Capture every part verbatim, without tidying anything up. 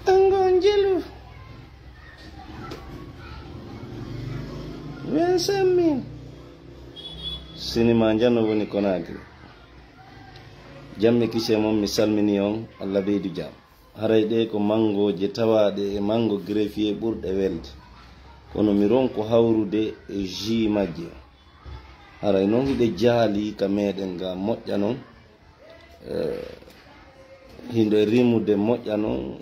Ango Njelu. Vingt-cinq mille. Sinima njano woni Conakry. Jamme kise mon, mi salmini on, Allah ɓeydu jam. Haray ɗe ko mangooje tawaaɗe e mango greffier ɓurɗe welde. Kono mi ronko hawrude e jus majje. Haray noon hiɗe jaali ka meɗen ga moƴƴa noon. Eh, hiɗe rimude moƴƴa noon,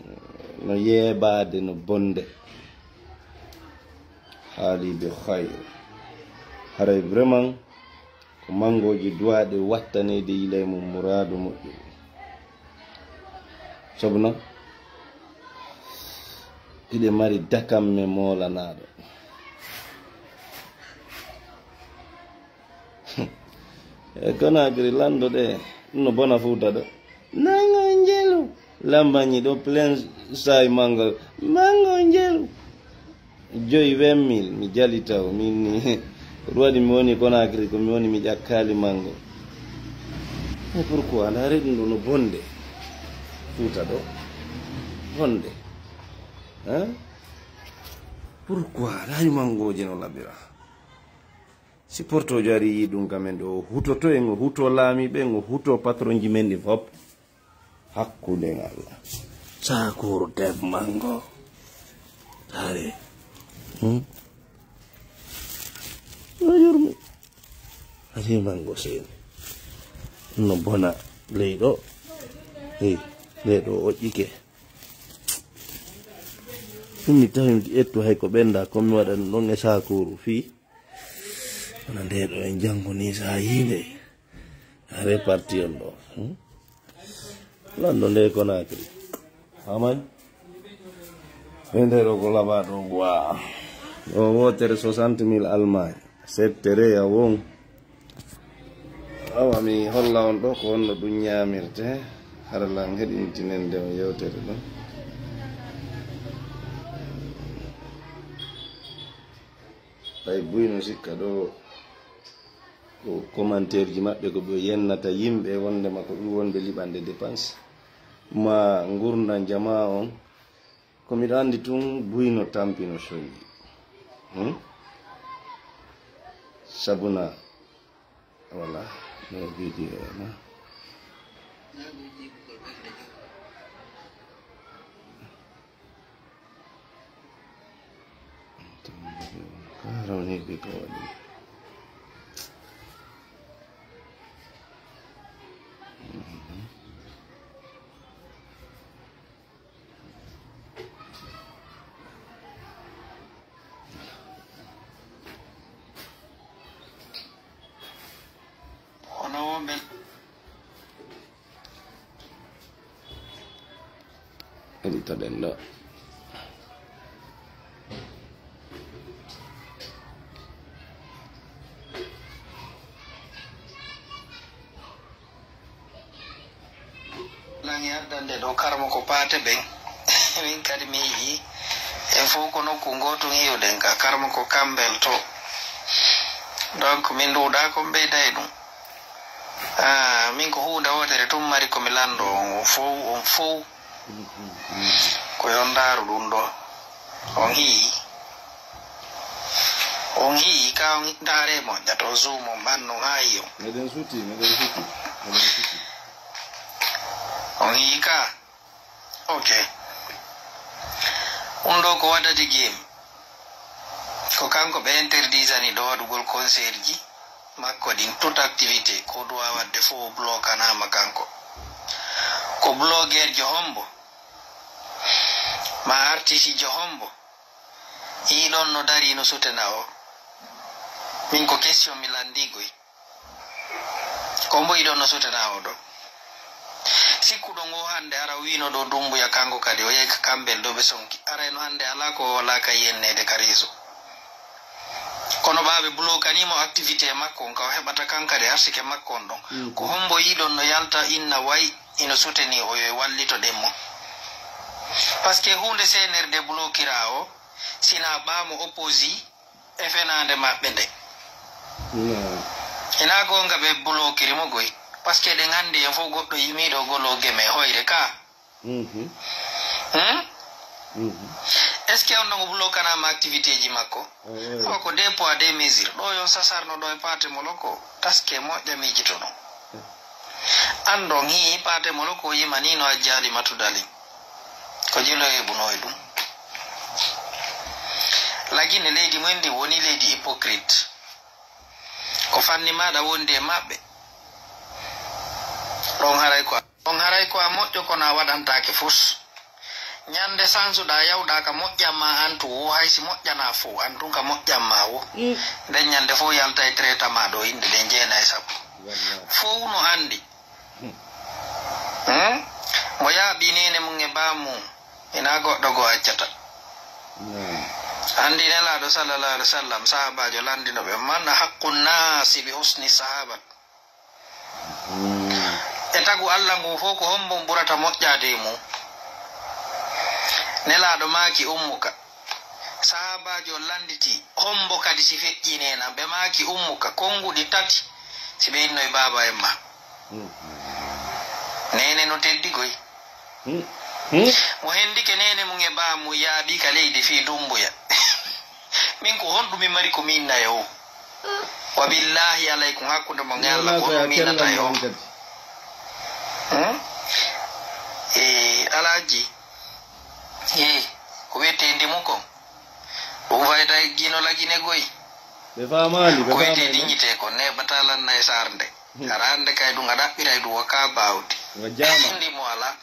no yeebaade, no bonde. Haali bi khayr. Haray vraiment ko mangooje duwaaɗe wattaneede yilay mum muraadu moƴƴo. Sobna, hiɗe mari dakamme moolanaaɗo. E Conakry lanndo ɗe, ɗum no bona Fuuta ɗo. Mango Njelu. Lambañi ɗo plein saay mango. Mango Njelu. Joyi vingt mille, mi jali taw, min ni. Ko ɗum waɗi mi woni Conakry, ko mi woni mi ƴakkaali mango. Mais pourquoi? Ndaari ɗum ɗo no bonde. Fuuta ɗo. Bonde. Hein? Pourquoi? Ndaari mangooje no laɓira. Si portojo ari yi ɗum kamen ɗo, hutoto e ngo huto laamiiɓe, ngo huto patronji men ɗi fop. Hakkunde ngal. Sakuru def mango. Are. Hmm? No yurmi. Ari mango seen. No bona ley ɗo. Hey, ley ɗo oƴƴike. Ɗum mi tawi mi ettu hay ko ɓenda, ko mi waɗa ɗum ɗon e sakuru fii. Wona nde ɗo en janngo ni, so a yii nde, a reparti on ɗo. Hmm? Lanndo nde Conakry. Amay? Ɓe nde ɗo ko laɓa ɗo, wa. O wootere soixante mille almaañ. Settere ya won. Awa mi holla on ɗo ko honno ɗum ñaamirte. Hara lan heɗintinen nde on yewtere ɗum. Ɓay buy no sikka ɗo ko commentaire ji maɓɓe ko ɓe yennata yimɓe wondema ko ɗum wonɓe liɓande dépense ma ngurndan jamaa on. Ko miɗo anndi tun buy no tampi no soñi. Hmm? Sabuna wala no video na. Rawniiɓe ko waɗi. Hono wonɓe Heɗitoɗen ɗo. Lan e addande ɗo karmo ko paate ɓen. Min kadi mi yi'i en fof ko nokku ngoo tun hiwɗen ka karmo ko Kambel to. Donc min nduuɗa ko mi ɓeyda e ɗum. Ah, min ko huunde wootere tun mari ko mi lanndo on fow, on fow. Ko yo ndaaru ɗum ɗo. On hi'i? On hi'i ka on ndaare mo ƴato zoom on ɓannu haa yi'on. Meɗen suti, meɗen suti, meɗen suti. On hi'i ka? Ok. Ɗum ɗo ko waɗata game. Ko kanko ɓe interdisani ɗo waɗugol concert ji makko ɗin, toute activité ko duwa waɗde fof o blokanaama kanko. Ko blogueurjo hombo ma artiste jo hombo yiɗon no dari no sutena o? Min ko question mi lanndi koy. Ko mbo yiɗon no sutena o ɗo? Sikkuɗo ngo hannde ara wiino ɗo Dumbuya kanko kadi o yehi ka Kambel ɗo ɓe sonki. Arayno hannde alaa ko o walaa ka yenneede ka réseau. Kono ɓaaɓe blokanimo activité makko on ka o heɓata kan kadi arsike makko on ɗon. Mm. Ko hombo yiɗon no yalta inna way Ino suteni o yo wallito ɗen mo. Parce que huunde C N R D blokira o, sina ɓaamo opposi e fenaande maɓɓe nde. Ina goonga ɓe blokiri mo goy. Parce que ɗen anndi en fof goɗɗo yimiiɗo golo geme hoyre ka. Hmm? Est-ce que on ɗon o blokanaama activité ji makko? Awa ko deux poids deux mesures. Ɗo yo sasarno ɗo e paate mo loko, taske moƴƴa miijito ɗon. Anndon hii paate mo loko o yimani no a jaali matudali. Ko jilo e buno e ɗum. Lagine leydi mumen ndi woni leydi hypocrite. Ko fanni maaɗa wondi e maɓɓe. Ɗon haray ko a, ɗon haray ko a moƴƴo kono a waɗantaake fus. Ñande sansuɗa yawɗa ka moƴƴan ma antu wo hay si moƴƴana fow antun ka moƴƴan ma wo. Nden ñande fow yalta e treta ma ɗo innde ɗen jeena e sappo. Fow no anndi. Hmm? Mo yaaɓi neene mum e baa mum, ina goɗɗo goo accata. Anndi Nelaaɗo sallallahu alaihi wasallam, sahaabaajo lanndino ɓe, "Man haqqu nnaasi bi husni sahabat?" E tagu Alla ngun fow ko hombo ɓurata moƴƴaade e mum? Nelaaɗo maaki ummuka. Sahaabaajo on lannditi, "Hombo kadi si feƴƴii neenam?" Ɓe maaki, "Ummuka, konnguɗi tati, si ɓe innoy baaba en ma." Neene no teddi goy. Mo hendike neene mum e baa mum yaaɓi ka leydi fii Dummbuya. Min ko honɗum mi mari ko mi inna e o? Wa billaahi alay ko hakkunde mon e Alla ko honɗum mi innata e o? Hmm? E Alaaji. Eey, ko wiyetee ndimo kon, ɗum fayda e gino lagine goy. Ɓe faamaali, ɓe Ko wiyetee faamaali. Dignité kon, neeɓataa lanna e sarde. Hmm. Hara hannde kay ɗum a ɗaɓɓiray ɗum o kaa baawdi. Nga jaama. Ndimo alaa.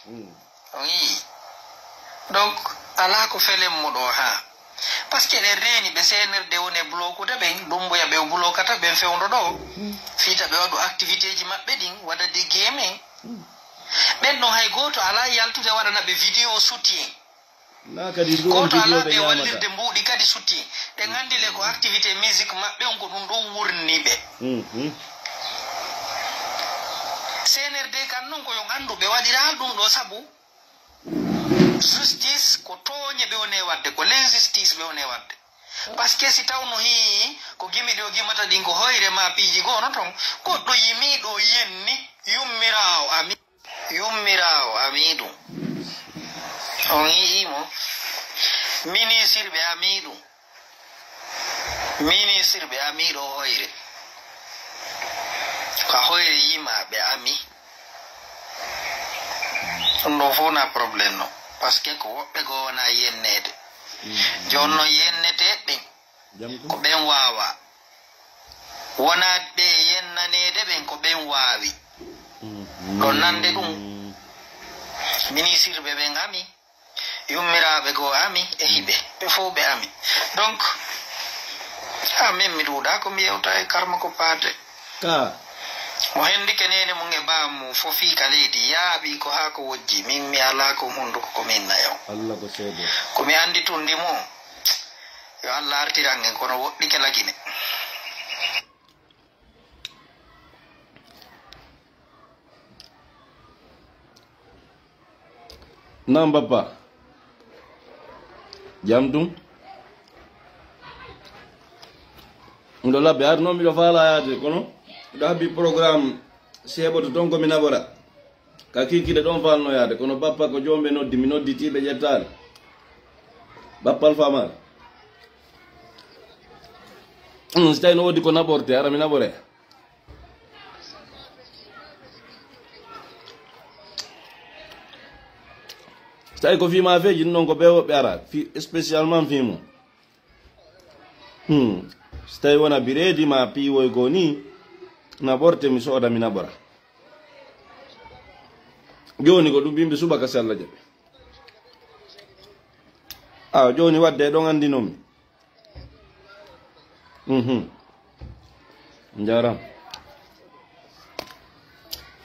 Hmm. On yii. Donc, alaa ko felen mo ɗo haa. Parce que eɗen reeni ɓe C N R D woni e blokude ɓen, Dummbuya ɓe o blokata ɓen fewndo ɗo. Hmm. Fiita ɓe waɗu activité ji maɓɓe ɗin, waɗa de game en. Hmm. Ɓen ɗon hay gooto alaa yaltude waɗana ɓe vidéo soutien. Na kadi ɗum Gooto vidéo alaa ɓe ɓe ñaamata. Wallirde mbuuɗi kadi soutien. Ɗen anndi le ko activité musique maɓɓe on ko ɗum ɗon wurni ɓe. Mhm. C N R D kan non ko yo anndu ɓe waɗiraa ɗum ɗo sabu justice ko tooñe ɓe woni e waɗde, ko l'injustice ɓe woni e waɗde. Parce que si tawno hii ko gimi ɗi o gimata ɗin ko hoyre ma piiji goo no ton, goɗɗo yimii ɗo yenni yummiraawo ami. Yummiraawo ami ɗum. On yi'ii mo? Minisirɓe ami ɗum. Minisirɓe ami ɗo hoyre. Ka hoyre yima ɓe ami. Ɗum ɗo fof na problème no. Parce que ko woɓɓe goo wona yenneede. Jooni noon yenneteeɓe ɓen. Jam ɗum. Ko ɓen waawaa. Wonaa ɓe yennaneede ɓen, ko ɓen waawi. Mhm. Ɗo nande ɗum. Minisirɓe ɓen ami, yummiraaɓe goo ami, e hiɓe. Ɓe fof ɓe ami. Donc, ha min mi ɗuuɗaa ko mi yewta e karma ko paate. Ka. Mo hendike neene mum e baa mum fofii ka leydi, yaaɓi ko haa ko wojji. Min mi alaa ko hunduko ko min nayo. Allah ko seede. Ko mi anndi tun ndimo. Yo Allah artiran en, kono woɗɗike lagine. Naam, bappa. Jam ɗum. Miɗo labbe, ar noon miɗo faala yaade, kono miɗo habbi programme seeɓoto toon ko mi naɓora. Ka kiikiiɗe ɗon faalno yaade, kono bappa ko joomɓe noddi, mi nodditi ɓe ƴettaali. Bappal faamaali. Hmm, si tawi no woodi ko naɓorte, ara mi naɓore. Si tawi ko fii ma feeji ɗum ɗon ko ɓe woɓɓe ara, fii, spécialement fii mum. Hmm. Si tawi wona bireedi ma piiwoy goo ni, naɓorte mi sooda mi naɓora. Jooni ko ɗum yimɓe subaka si Allah jaɓi. Awa jooni wadde ɗon anndinomi. Mhm. Njaram.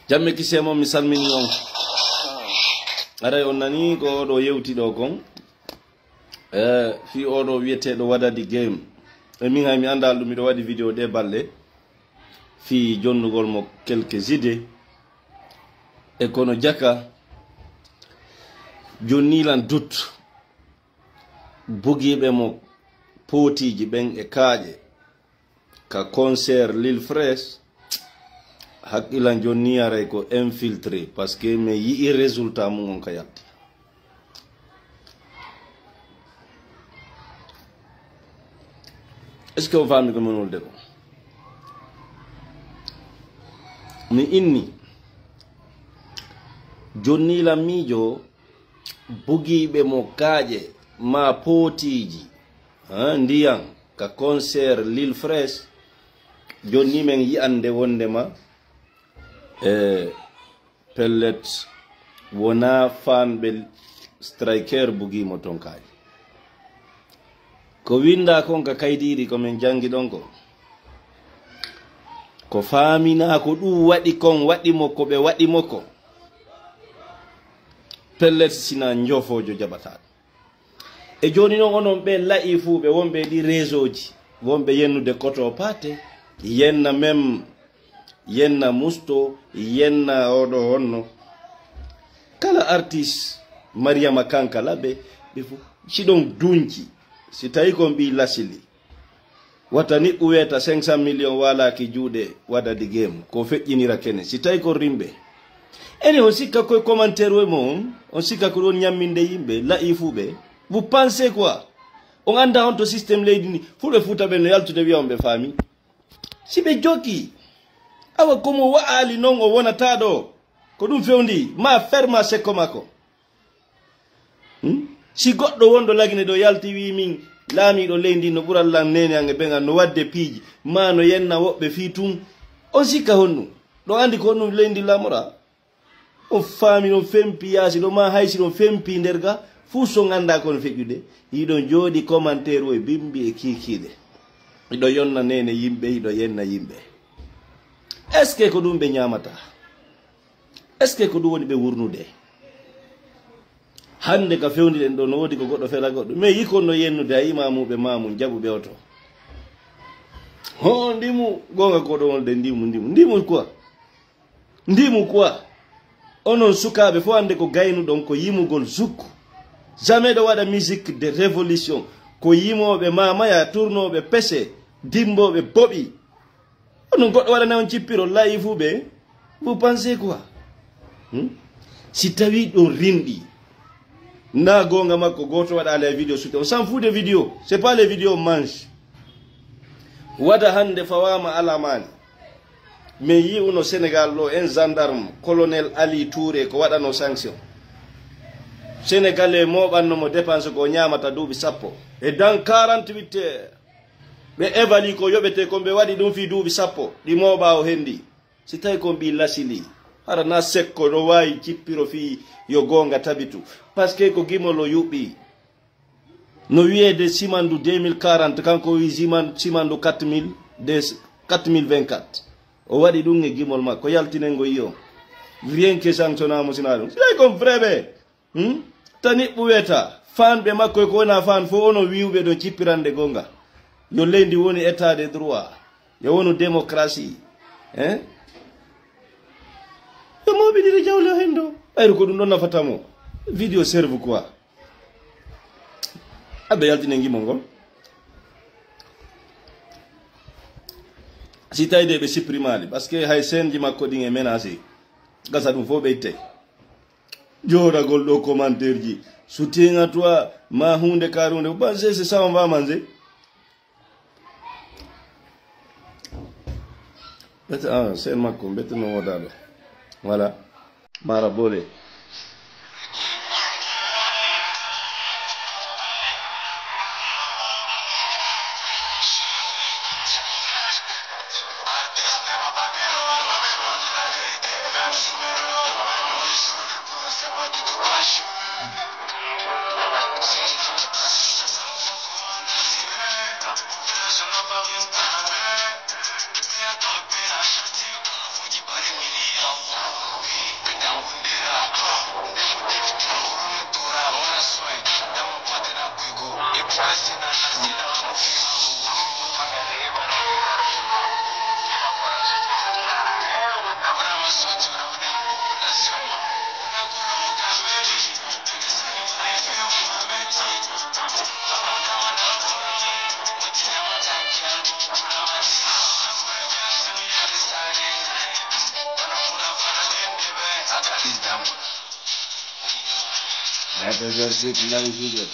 Jamme kise mon mi salmini on. Aray on nani ko ɗo yewti ɗo kon. Eh, fii oɗo wiyeteeɗo Wadadi Game. E min hay mi anndaali ɗum, miɗo waɗi vidéo ɗe balɗe. Fii jonnugol mo quelques idées. E kono jaka, jonni lan dut bugiiɓe mo pootiji ɓen e kaaƴe ka concert Lil Fresh, haqqilan jonni aray ko infiltré, parce que mi yi'i résultat mum on ka yalti. Est-ce que on faami ko mi wonulde ko? Mi inni jonni lan miijo bugiiɓe mo kaaƴe ma pootiji, ha, ndiyan ka concert Lil Fresh. Jonni men yi'ande wondema, e, pellet, wona fanɓe Striker bugiimo ton kaaƴe. Ko winda kon ka kaydiiri ko min jangi ɗon ko, ko faamina ko ɗum waɗi kon, waɗi mo ko ɓe waɗi mo ko. Pellet, sina njofoojo jaɓataa. E jooni noon, onon ɓe la'ifuuɓe wonɓe e ɗi réseauji, wonɓe yennude koto paate, yenna même, yenna musto, yenna oɗo honno. Kala artiste, Mariama Kankala ɓe, ɓe fof, si ɗon dunci, si tawi kon ɓii lasili, wata niɓɓu weeta cinq cent millions waalaaki juuɗe waɗa di game, ko feƴƴinira kene. Si tawi kon rimɓe. Ene on sikka koye commentaire o mo on, on sikka ko ɗon ñamminde yimɓe, la'ifuuɓe. Vous pensez quoi? On annda on to système leydi ndi, fulɓe Fuuta ɓe no yaltude wiya on ɓe faami. Si ɓe jokki, awa ko mo wa'ali non o wonata ɗo. Ko ɗum fewndi, ma ferma sekko makko. Hmm? Si goɗɗo wonɗo Lagine ɗo yalti wi min laamiiɗo leydi no ɓural lan nene an e ɓen an no waɗde piiji, ma no yenna woɓɓe fii tun, on sikka honɗum? Ɗo andi ko honɗum leydi laamora? On faami ɗon fempi yaasi ɗo, ma hay si ɗon fempi nder ga, fuu so ngannda kon feƴƴude, hiɗon jooɗi commentaire o e bimbi e kiikiiɗe. Hiɗo yonna nene yimɓe, hiɗo yenna yimɓe. Est-ce que ko ɗum ɓe ñaamata? Est-ce que ko ɗum woni ɓe wurnude? Hannde ka fewndi ɗen ɗo no woodi ko goɗɗo fela goɗɗo. Mais yikon no yennude a imamuɓe ma mum jaɓuɓe oto. Ho ndimu goonga ko ɗo wonde ndimu, ndimu. Ndimu quoi? Ndimu quoi? Onon sukaaɓe fof hannde ko gaynuɗon ko yimugol zuk. Jamais ɗo waɗa musique de révolution. Ko yimooɓe mamaya, tournooɓe pese, dimbooɓe boɓi. Onon goɗɗo waɗana on cippiro layi fuu ɓe. Vous pensez quoi? Hmm? Si tawi ɗon rinɗi, na goonga makko gooto waɗa les vidéos sutte. On s'en fout des vidéos. C'est pas les vidéos on mange. Wada hannde fawaama alamaani. Min yi'uno Sénégal ɗo, en gendarme, colonel Ali Touré, ko waɗano sanction. Sénégalais mooɓanno mo dépense ko o ñaamata duuɓi sappo. Et dans quarante-huit heures, ɓe évalue ko yoɓete kon, ɓe waɗi ɗum fii duuɓi sappo, ɗi mooɓa o hendi. Si tawi kon ɓii lasili, hara na sekko no waawi cippiro fii yo goonga tabitu. Parce que ko gimol o yuɓɓi. No wiyeede simandu deux mille quarante, kanko o wi siman-, simandu quatre mille, de, quatre mille vingt-quatre. O waɗi ɗum e gimol makko, yaltinen ngo yi'o. Rien que sanction na mo sina ɗum. Si tawi kon vrai ɓe, Hmm? Tani ɓuweta, fanɓe makko e ko wona fan fof, ono wi'uɓe ɗo cippirande gonga. Yo leydi woni état de droit, yo wonu démocratie. Hein? Yo mawɓinire jawle o hen ɗo. Ɓayru ko ɗum ɗon nafata mo. Vidéo serve quoi? Aɓe yaltine ngimol ngol. Si tawi de ɓe supprimali, parce que hay senji makko ɗin e menacé. Gasa ɗum fof ɓe itte. Jooɗagol ɗo commentaire ji, soutien à toi, ma huunde ka huunde, ba c'est ça on va manger. Ɓete, ah, seen makko ɓete no wooda ɗo. Voilà. Mara bole. Happy birthday to Lawi Fuuta.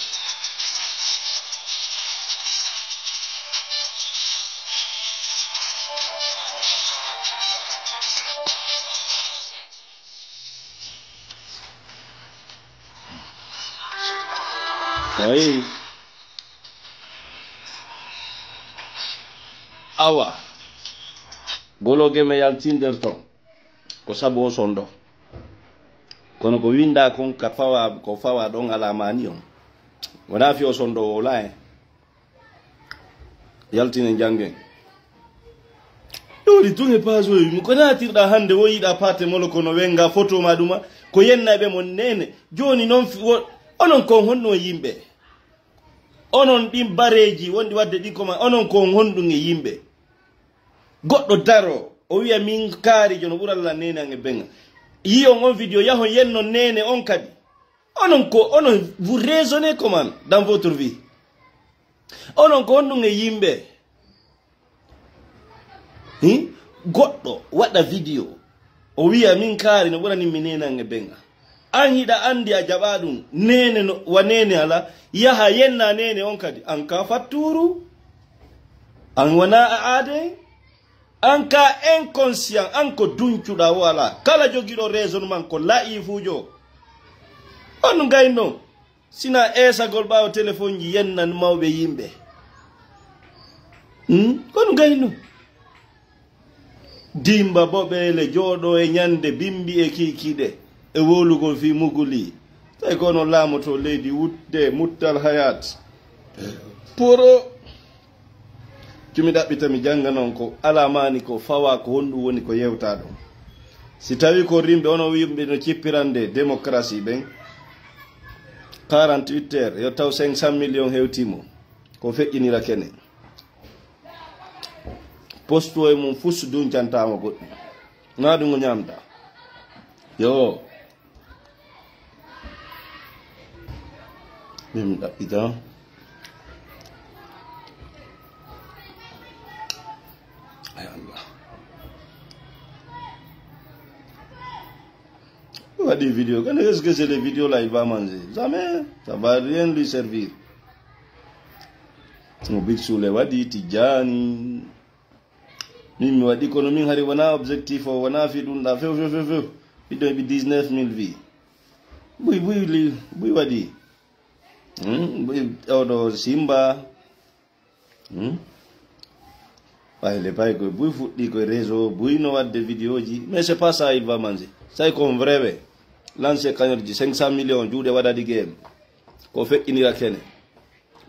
Ayi. Awa. Golo geme yaltinder ton. Ko sabu o sondo. Kono ko winda kon ka fawa, ko fawa ɗon alamani on. Wona fi o sondo o laye. Yaltinen janngen. Ɗoori tun e paasoyi. Ko naatirɗa hannde won yiɗa paate molo kono wenga foto ma ɗuma. Ko yennayɓe mon nene. Jooni noon fi-, wo-, onon kon honno yimɓe? Onon ɗin bareeji wonɗi waɗde ɗin koma, onon kon honɗum e yimɓe? Goɗɗo daro, o wiya min kaarijo no ɓura la nene an e beŋa. Yiyon on video, yahon yennon nene on kadi. Onon ko, onon, vous raisonnez comment dans votre vie? Onon ko honɗum e yimɓe? Hin? Goɗɗo waɗa video, o wiya min kaari no ɓurani mi nene an e beŋa. An hiɗa andi a jaɓa ɗum, nene no, wa nene ala, yaha yenna nene on kadi. An ka fatturu, an wana a aade, an ka inconscient, an ko duncuɗa o ala. Kala jogiɗo raisonnement ko la'ifujo. On gayno. Sina eesagol ɓaawo telefonji yennan mawɓe yimɓe. Hmm? Kono gaynu. Dimba boɓeele jooɗo e ñande bimbi e kiikiiɗe e wowlugol fii muguli. Tawi ko onon laamoto leydi wutde muttal hayat. Poro. Cumi ɗaɓɓita mi jannga non ko alamani ko fawa ko honɗum woni ko yewta ɗon. Si tawi ko rimɓe ono yimɓe no cippirande démocratie ɓen, quarante-huit heures, yo taw cinq cent millions hewtimo, ko feƴƴinira kene. Postu e mum fus duncantama goɗɗum. Na ɗum o ñamta. Yo. Min ɗaɓɓita. Ay Allah. Waɗi vidéo. Quand est-ce que c'est les vidéos là, il va manger? Jamais. Ça va rien lui servir. Mo Big Souley waɗi, Tijjani. Min mi waɗi, kono min hari wona objectif o, wona fi ɗum ɗa few, few, few, few. Ɓiɗɗo heɓi dix-neuf mille vues. Buy, buy li, buy waɗi. Hmm? Buy, oɗo Simba. Hmm? Ɓay le pay koye buy fuɗɗi koye réseau, buy no waɗde vidéo ji. Mais c'est pas ça, il va manger. Ça, c'est comme vrai, we. Lancer kañorji cinq cent millions, juuɗe waɗaɗi game. Ko feƴƴinira kene.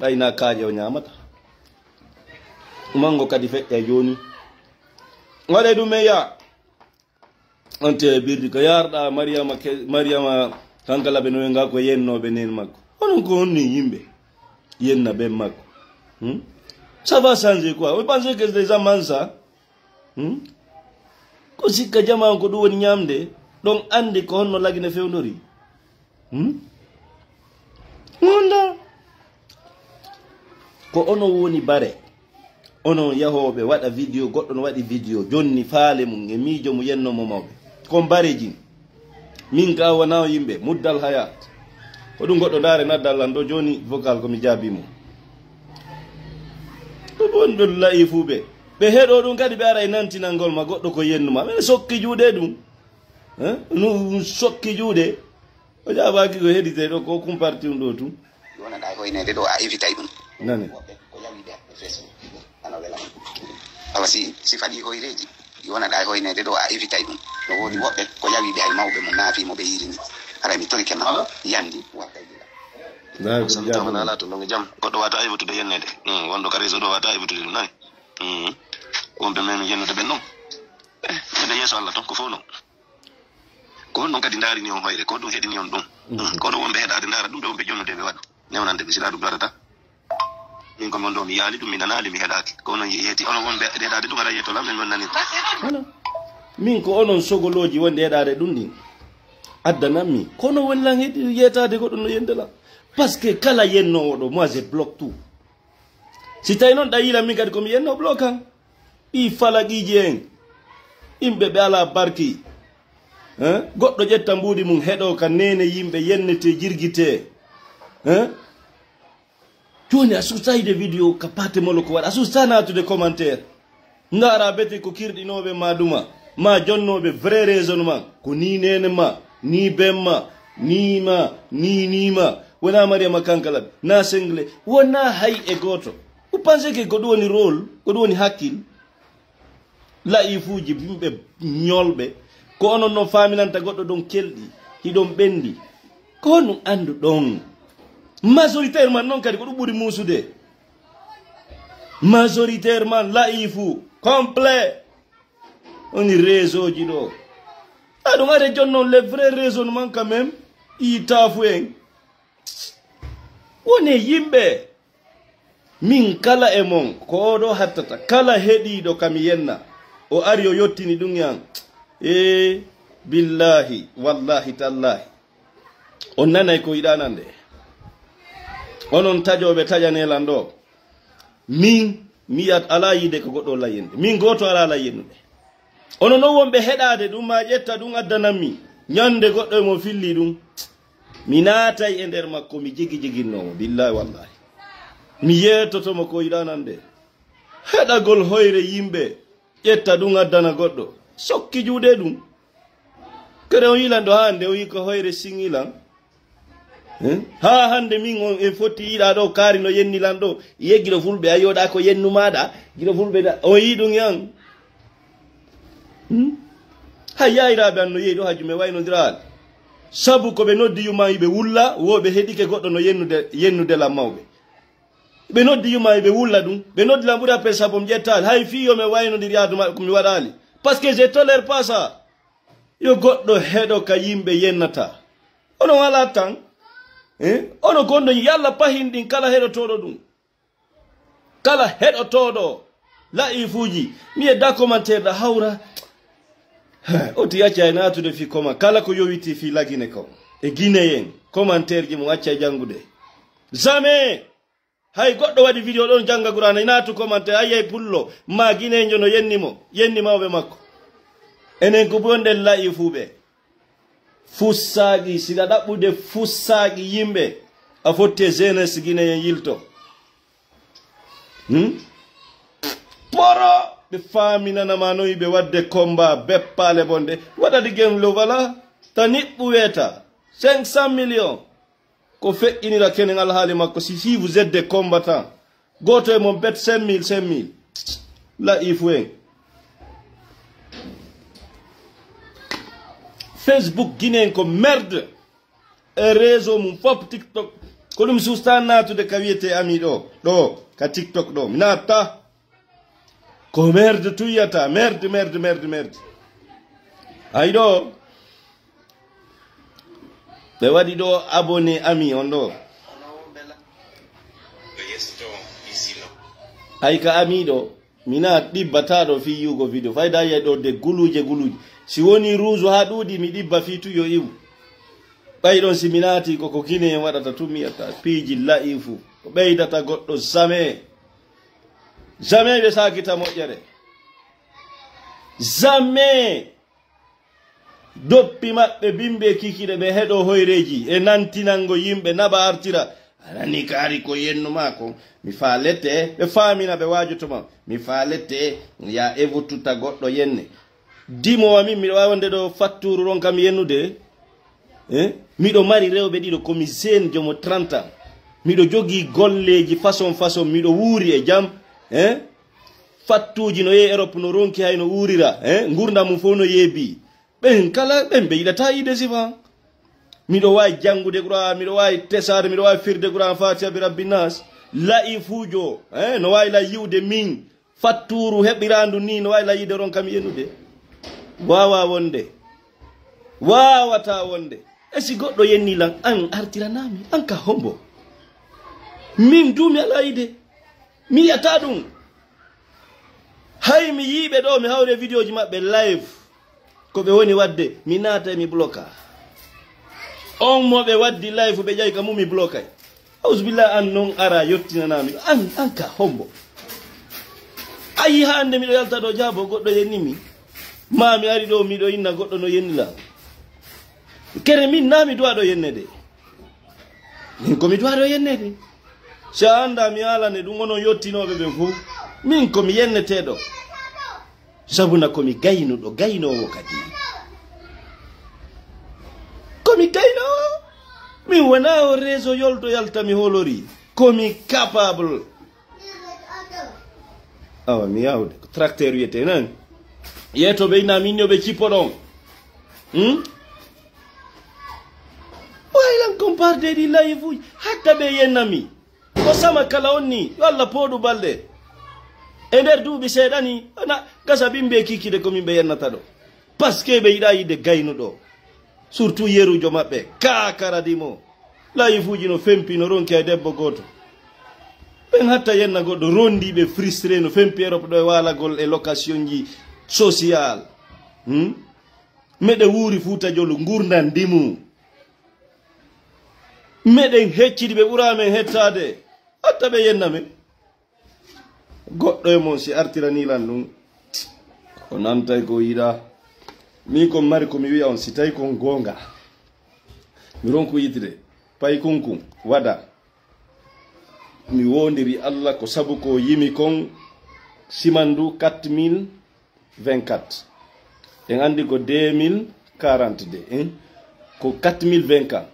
Ɓay na kaaƴe o ñaamata. Mango kadi feƴƴa jooni. Waɗe ɗum e ya. On te birdi ko yarɗa Mariama ke-, Mariama Kankalaɓe no nga ko yennooɓe nen makko. Onon ko honni yimɓe yenna ɓen makko. Hmm? Ça va changer quoi? Vous pensez que les gens mangent ça? Hmm? Ko sikka jama on ko ɗum woni ñamde, ɗon andi ko honno lagine fewndori. Hmm? Wonda. Ko onon woni bare. Onon yahooɓe waɗa vidéo, goɗɗo no waɗi vidéo, jonni faale mum e miijo mum yenno mo mawɓe. Kon bareji. Min ka wona o yimɓe, muddal hayat. Ko ɗum goɗɗo ndaare naddal lan ɗo joni vocal ko mi jaabi mo. Ko ɗum ɗon la'i fuuɓe. Ɓe heɗo ɗum kadi ɓe ara e nantinangol ma goɗɗo ko yennuma. Men sokki juuɗe ɗum. Eh? Nu sokki juuɗe. O jaabaaki ko heɗite ɗo ko kumparti ɗum ɗo tun. Wona ɗa e hoyneede ɗo a evitay ɗum. Nani. Woɓɓe ko yawiɓe e Facebook. Ana wela. Awa si, si faɗi hoyreeji. Wona ɗa e hoyneede ɗo a evitay ɗum. No woodi woɓɓe ko yawiɓe hay mawɓe mum naafi mo ɓe yirini. Haray mi torike ma. Yandi wakkay gila. Ndaa ko Sam jaabi. Tawna ala to ndonge jam. Goɗɗo wata evitude yenneede. Hmm, wonɗo ka réseau ɗo wata evitude ɗum nani. Hmm. Wonɓe men yennude ɓen ɗum. Eh, ɓe yeeso Allah ton ko fof non. Ko honɗum kadi ndaarini on hoyre? Ko ɗum heɗini on ɗum? Mhm. Kono wonɓe heɗaade ndaara ɗum, ɓe wonɓe jonnude ɓe waɗa. Newnande ɓe, sila ɗum darata. Min ko mon ɗo mi yaali ɗum, mi nanaali, mi heɗaaki. Ko onon yeeti, onon wonɓe heɗaade ɗum, ara yeeto lam, min mon nani. Voilà. Min ko onon sogolooji wonde heɗaade ɗum ɗin. Addanammi. Kono woni lan heɗi yeetaade goɗɗo no yende lan. Parce que kala yennoowo ɗo, moi je bloque tout. Si tawi noon ɗa yiila min kadi ko mi yenno bloque an. Ɗi falaqiiji en. Yimɓe ɓe alaa barki. Hein? Goɗɗo ƴetta mbuuɗi mum heɗo ka nene yimɓe yennete jirgite. Hein? Jooni a suusta yiide video ka pate molo ko waɗa. A suusta naatude commentaire. Ndaara bete ko kirɗinooɓe ma duma. Ma jonnooɓe vrai raisonnement. Ko ni nene ma, ni ben ma, ni ma, ni ni ma. Wona Mariama Kankalaɓe, na Sengle, wona hay e gooto. Vous pensez que ko ɗum woni rôle, ko ɗum woni hakkil? La'ifuuji yimɓe ñolɓe, ko onon non faaminanta goɗɗo ɗon kelɗi, hiɗon ɓenndi. Ko honɗum annduɗon? Majoritairement non kadi ko ɗum ɓuri muusude. Majoritairement la'ifu, complet. Woni réseau ji ɗo. A ɗum are jonnon les vrais raisonnement quand même. Ii taafu en. Woni yimɓe. Min kala e mon, ko oɗo hattata, kala heɗiiɗo ka mi yenna, o ari o yottini ɗum e an. Ee, billahi, wallahi, tallahi. On nanay ko yiɗa nande. Onon taƴooɓe taƴanelan ɗo. Min, mi yiyat alaa yiide ko goɗɗo layyinde. Min gooto alaa layyennude. Onon non wonɓe heɗaade ɗum, ma ƴetta ɗum addanammi. Ñande goɗɗo e mo filli ɗum. Mi naatay e nder makko, mi jigi jiginnoo mo, billahi wallahi. Mi yeetoto mo ko yiɗa nande. Heɗagol hoyre yimɓe, ƴetta ɗum addana goɗɗo. Sokki juuɗe ɗum. Kadi on yilan ɗo haa nde o yi ko hoyre singilan. Hein? Haa hannde min on en fotti yiɗa ɗo kaari no yenni lan ɗo. Ye giɗo fulɓe a yoɗa ko yennu maɗa. Giɗo fulɓe da, o yi ɗum yan. Hmm? Hay yayiraɓe an no yehi ɗo hajju me waynodiraali. Sabu ko ɓe noddi yuma ɓe wulla, wo ɓe heɗike goɗɗo no yennude, yennude lan mawɓe. Ɓe noddi yuma ɓe wulla ɗum. Ɓe noddi lan ɓuri appel sabu mi ƴettaali. Hay fii yo mi waynodiri yaadu maɓɓe ko mi waɗaali. Parce que je tolère pas ça. Yo goɗɗo heɗo ka yimɓe yennata. Ono wala tan. Eh? Ono gonɗo yalla pahin ɗin kala heɗotooɗo ɗum. Kala heɗotooɗo la'ifuuji. Mi yedda commentaire ɗa hawra. Oti acca e naatude fi comment. Kala ko yowiti fi lagine ko. E Guinéen. Commentaire ji mo acca e janngude. Jamais. Hay goɗɗo waɗi video ɗon jannga Qur'aana, naatu commentaire, ay, ay pullo, ma Guinéenjo no yenni mo, yenni mawɓe makko. Enen ko bonɗen la'ifuuɓe. Fussaaki, siɗa ɗaɓɓude fussaaki yimɓe, a fotte jeunesse Guinéen yilto. Hmm? Poro, ɓe faaminana ma noy ɓe waɗde combat, beppaale bonde. Waɗa ɗi game lo wala, ta niɓɓu weeta, cinq cent millions. Ko feƴƴinira kenen alhaali makko, si, si vous êtes des combattants. Gooto e mon bet cinq mille, cinq mille. La'ifu en. Facebook Guinéen ko merde. E réseau mum fof TikTok. Ko ɗum suusta naatude ka wiyete ami ɗo. Ɗo, ka TikTok ɗo. Mi naatta. Ko merde tuyata. Merde, merde, merde, merde. Ay ɗo. Ɓe waɗi ɗo abonné ami on ɗo. Ay ka ami ɗo. Mina ɗibbataɗo fi yiwugo video. Fayda yiya ɗo de guluje guluje. Si woni rouge ha ɗuuɗi mi ɗibba fi tu yo iwu. Ɓay ɗon si mi naati ko, ko Guinée en waɗata tu mi yetta piiji la'ifu. Ko ɓeydata goɗɗo jamais. Jamais ɓe sakita moƴƴere. Jamais. Doppi maɓɓe bimbe kikiɗe ɓe heɗo hoyreji e nantinango yimɓe naɓa artira. A nani kaari ko yennu ma ko. Mi faalete, ɓe faamina ɓe waajoto ma. Mi faalete, ya evututa goɗɗo yenne. Dimowa min, miɗo wawi wonde ɗo fatturu ron kam yennude. Eh? Miɗo mari rewɓe ɗiɗo, komi jeune jomo trente ans. Miɗo jogii golleeji façon façon, miɗo wuuri e jam. Eh? Fattuuji no yehi Europe, no ronki hay no wuurira. Eh? Ngurdam mum fof no yeebi. Ɓen kala, ɓen ɓe yiɗata yiide sifa. Miɗo waawi janngude Qur'an, miɗo waawi tesaade, miɗo waawi firde Qur'an Fatiha bi Rabbi Nas. La'ifuujo, eh? No waawi la yi'ude min. Fattuuru heɓiraandu nii no waawi la yiide ron kam yennude. Waawaa wonde. Waawataa wonde. E si goɗɗo yenni lan, an artiranaami, an ka hombo? Min duu mi alaa yiide. Mi yi'ataa ɗum. Hay mi yiiɓe ɗo, mi hawre vidéo ji maɓɓe live. Ko ɓe woni waɗde, mi naata mi bloka. On mo ɓe waddi live, ɓe ƴay ka mum, mi blokay. Auzubillah, an non ara yottinanami. An, an ka hombo? Ayi hande miɗo yalta ɗo jaabo goɗɗo yennimi. Ma mi ari ɗo miɗo inna goɗɗo no yennila. Kere min na mi duwaɗo yennede. Min ko mi duwaɗo yennede. Si a annda mi alane ɗum onon yottinooɓe ɓen fof. Min ko mi yenneteeɗo. Sabuna ko mi gaynuɗo, gaynoowo kadi. Ko mi gaynoowo. Min wona o réseau yolto yalta mi holori. Ko mi capable. Awa mi yawde. Ko tracteur wiyete nan. Yeto ɓe ina min yo ɓe cippo ɗon. Hmm? Waylan comparde ɗi layifuji. Hatta ɓe yennami. Ko sama kala on ni. Yo Allah pooɗu balɗe. E nder duuɓi seeɗa ni. Ana gasa bimbe kikide ko min ɓe yennata ɗo. Parce que ɓe yiɗa yidde gaynuɗo. Surtout yerujo maɓɓe. Kakaradi mo. Layifuji no fempi no ronki e debbo gooto. Ɓen hatta yenna goɗɗo rondi ɓe frustré no fempi Europe ɗo e waalagol e location ji social. Hmm? Meɗe wuuri Fuuta Jolu ngurndan ndimu. Meɗen heccidi ɓe ɓura men hettaade. Hatta ɓe yenna men. Goɗɗo e mon si artirani lan ɗum, o nantay ko yiɗa. Min kon mari ko mi wi'a on, si tawi kon goonga. Mi ronku yitde, pay kunkun, wada. Mi wondiri Allah ko sabu ko yimi kon simandu quatre mille vingt-quatre. En anndi ko deux mille quarante-deux, hein? Ko quatre mille vingt-quatre.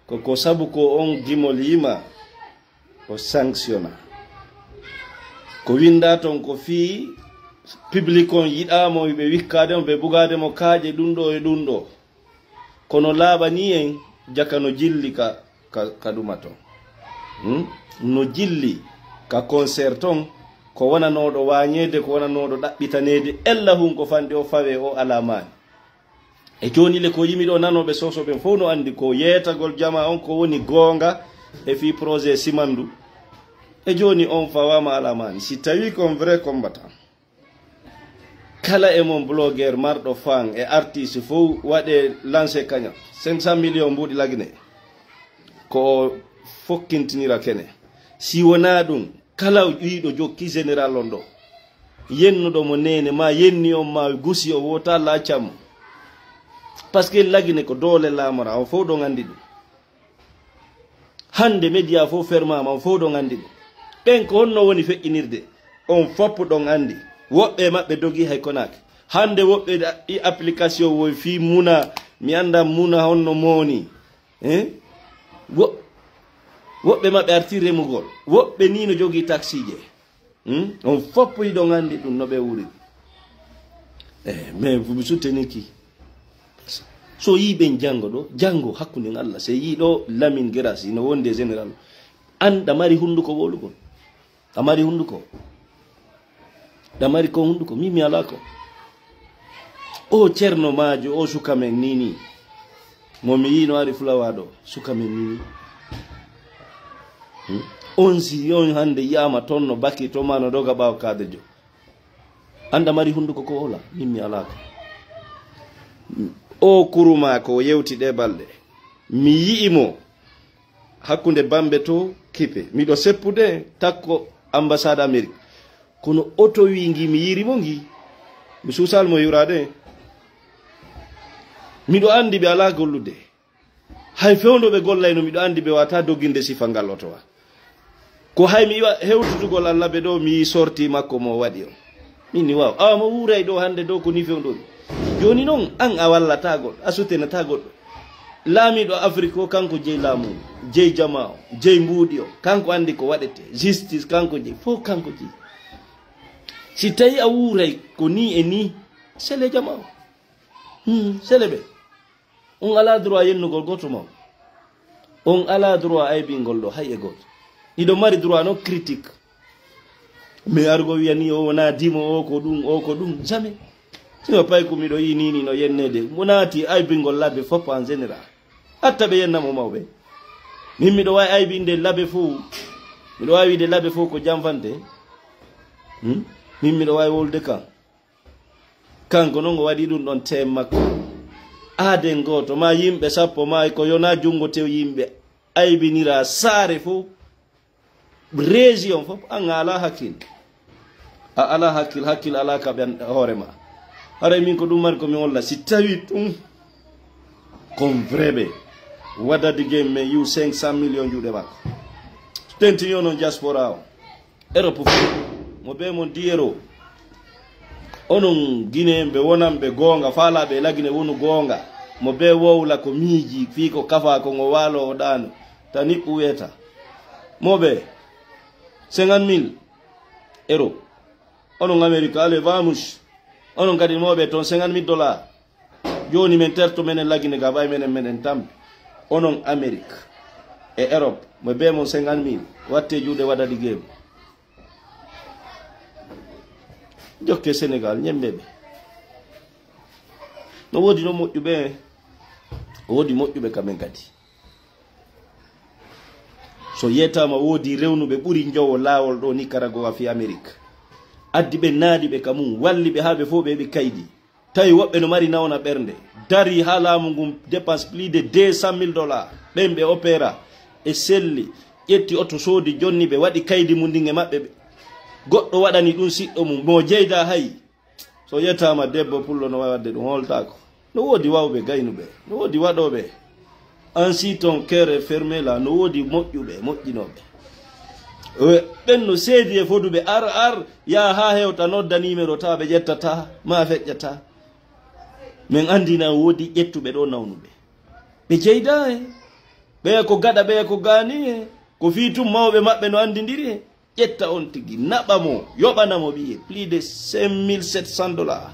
Ko, ko sabu ko on gimol yima, o sanctiona. Ko winda ton ko fii public on yiɗaamo, ɓe wikkaade mo, ɓe bugaade mo kaaƴe ɗum ɗo e ɗum ɗo. Kono laaɓani en jaka no jilli ka, ka, ka ɗuma ton. Hmm? No jilli ka concert ton, ko wonanooɗo waañeede, ko wonanooɗo ɗaɓɓitaneede, ella hun ko fanɗi o fawe o alaa maani. E jooni le ko yimi ɗo nanooɓe soso ɓen fof no anndi ko yeetagol jama on ko woni goonga e fii projet Simandu. E jooni on fawaama alaa maani. Si tawi kon vrai combattant, kala e mon blogueur marɗo fan e artiste fof waɗe lancé kaña cinq cent millions mbuuɗi Laguinée. Ko o fokkintinira kene. Si wonaa ɗum, kala ɓiyɗo jokki général on ɗo, yennuɗo mo nene, ma yenni on, ma gusi o, wota laaccan mo. Parce que Laguinée ko doole laamora, on fof ɗon anndi ɗum. Hannde média fof fermaama, on fof ɗon anndi ɗum. Ɓen ko honno woni feƴƴinirde? On fof ɗon anndi. Woɓɓe e maɓɓe dogi hay konaake. Hannde woɓɓe da-, i application woy fii muna, mi annda muna honno mooni. Eh? Wo-, woɓɓe maɓɓe arti remugol. Woɓɓe ni no jogii taksiije. Hmm? On fof hiɗon anndi ɗum no ɓe wuri. Eh, mais vous me soutenez qui? So yii ɓen janngo ɗo, janngo hakkunde Allah. Se yii ɗo Lamine Guirassy no wonde général. An ɗa mari hunnduko wolugol. Ɗa mari hunnduko. Ɗa mari ko hunnduko. Min mi alaa ko. O Ceerno Maajo, o suka men ni ni. Mo mi yii no ari Fulawa ɗo, suka men ni ni. Hmm? On si on hannde yi'aama toon no baki to ma no doga ɓaawo Kaadejo. An ɗa mari hunnduko ko ola, min mi alaa ko. O Kuruma ko o yewti ɗe balɗe. Mi yi'i mo hakkunde Bambe to Kipe. Miɗo seppude takko ambassade Amérique. Kono oto wi ngi mi yiiri mo ngi. Mi suusal mo yuraade. Miɗo anndi ɓe alaa gollude. Hay fewndo ɓe gollayno, miɗo anndi ɓe wata dogginde sifa ngal oto wa. Ko hay mi iwa hewtutugol Alla ɓe ɗo, mi sorti makko mo waɗi on. Min ni waaw. Awa mo wuuray ɗo hannde ɗo ko ni fewndo mi. Jooni noon, an a wallata goɗɗo, a sutenata goɗɗo. Laamiiɗo Afrik o, kanko jeyi laamu, jeyi jama o, jeyi mbuuɗi o, kanko anndi ko waɗete, justice kanko jeyi, fof kanko jeyi. Si tawi a wuuray ko ni e ni, sele jama o. Hmm, sele ɓe. On alaa droit yennugol gooto ma. On alaa droit aybingol ɗo hay e gooto. Hiɗo mari droit no critique. Mais argo wiya ni o wona dimo, o ko ɗum, o ko ɗum. Jamais. Sino pay ko miɗo yi ni, ni no yennede. Mo naati aybingol labbe fof en général. Hatta ɓe yenna mo mawɓe. Min miɗo waawi aybinde labbe fof. Miɗo waawi wiide labbe fof ko janfante. Hmm? Min miɗo waawi wolde kan. Kanko noon o waɗi ɗum ɗon teem makko. Aaden gooto, ma yimɓe sappo, ma ko yona junngo tew yimɓe aybinira saare fof. Région fof, an a alaa hakkil. A alaa hakkil, hakkil alaa ka ɓen hoore ma. Haray min ko ɗum mari ko mi holla. Si tawi ɗum, Kon vrebe. Wadadi game men yu cinq cent millions juuɗe makko. Tenti yo non diaspora o. Europe fof. Mo be mon diyero. Onon Guinéen ɓe wonan ɓe goonga, faalaaɓe e lagine wonu goonga. Mo be wowla ko miiji, fii ko kafa ko ngo waalo o ɗaano. Ta niɓɓu weeta. Mo be cinquante mille euro. Onon Amérique, allez, vamos. Onon kadi mo be ton cinquante mille dollars. Jooni men terto menen lagine ga, ɓay menen meɗen tampi. Onon Amérique e Europe, mo be mon cinquante mille, watte juuɗe waɗa ɗi geemu. Jokke Sénégal, ñembe ɓe. No woodi no moƴƴuɓe, woodi moƴƴuɓe kamen kadi. So yeetaama woodi rewnuɓe ɓuri njowo laawol ɗo Nicaragua fi Amérique. Addi ɓe naadi ɓe ka mum, walli ɓe haa ɓe fof ɓe heɓi kaydi. Tawi woɓɓe no mari nawna ɓernde. Dari haa laamu ngun dépense plus de deux cent mille dollars. Ɓen ɓe opéra, ɓe selli, ƴetti oto soodi jonni ɓe waɗi kaydi mum ndin e maɓɓe ɓe. Goɗɗo waɗani ɗum siɗɗo mum, mo jeyda hay. So yettaama debbo pullo no wawi waɗde ɗum, holtaako. No woodi wawɓe gaynuɓe, no woodi waɗooɓe. Ainsi ton cœur est fermé là, no woodi moƴƴuɓe, moƴƴinooɓe. We-, ɓen no seedi e foduɓe, ar, ar, yaa haa hewta, nodda numéro, tawa ɓe ƴettata, ma feƴƴata. Men anndi na woodi ƴettuɓe ɗo nawnuɓe. Ɓe jeyda e. Ɓeya ko gaɗa, ɓeya ko gaani e. Ko fii tun mawɓe maɓɓe no anndindiri e. Ƴetta on tigi, naɓa mo, yoɓana mo ɓiye, plus de cinq mille sept cents dollars.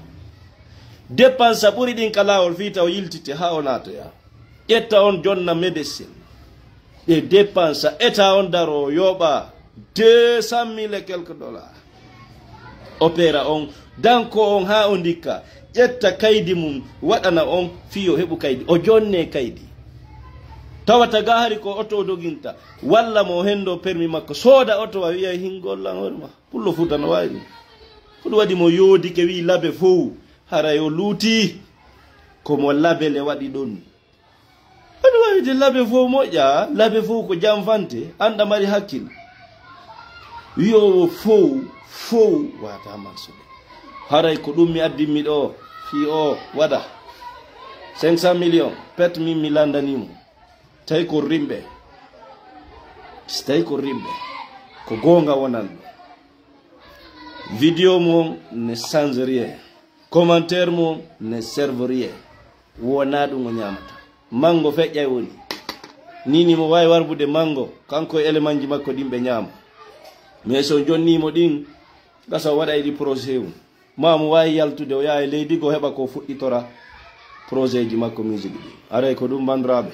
Dépense ɓuri ɗin ka laawol fii taw yiltite haa o naatoya. Ƴetta on jonna médecin. Ɓe dépense, état on daro, o yoɓa deux cent mille et quelques dollars. Opéra on, danko on haa o ndikka, ƴetta kaydi mum, waɗana on fii o heɓu kaydi, o jonne kaydi. Tawata ga hari ko oto o doginta, walla mo hendo permis makko, sooda oto wa wiya hingol lan hoore ma. Pullo Fuuta no waawi ɗum. Ko ɗum waɗi mo yoodike wi labe fow, haray o luuti. Ko mo labele waɗi ɗon. Aɗa waawi de labe fow moƴƴa, labe fow ko janfante, anɗa mari hakkil. Wi'oowo fow, fow, wata mansude. Haray ko ɗum mi addimmi ɗo, fii o waɗa. Cinq cent millions, pet min mi landani mo. Tawi ko rimɓe. Si tawi ko rimɓe. Ko goonga wonan. Vidéo mon ne change rien. Commentaire mon ne serve rien. Wona ɗum o ñaamata. Mango feƴƴay woni. Nini mo waawi warbude mango, kanko e elemanji makko ɗin ɓe ñaama. Mais so jonni mo ɗin, gasa o waɗa e ɗi projet mum. Ma mo waawi yaltude, o yaha e leydi goo heɓa ko fuɗɗitora projet ji makko musique ɗi. Aray ko ɗum, bandiraaɓe.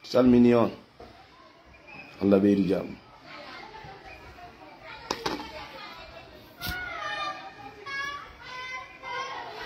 Salmini on. Allah ɓeydu jam.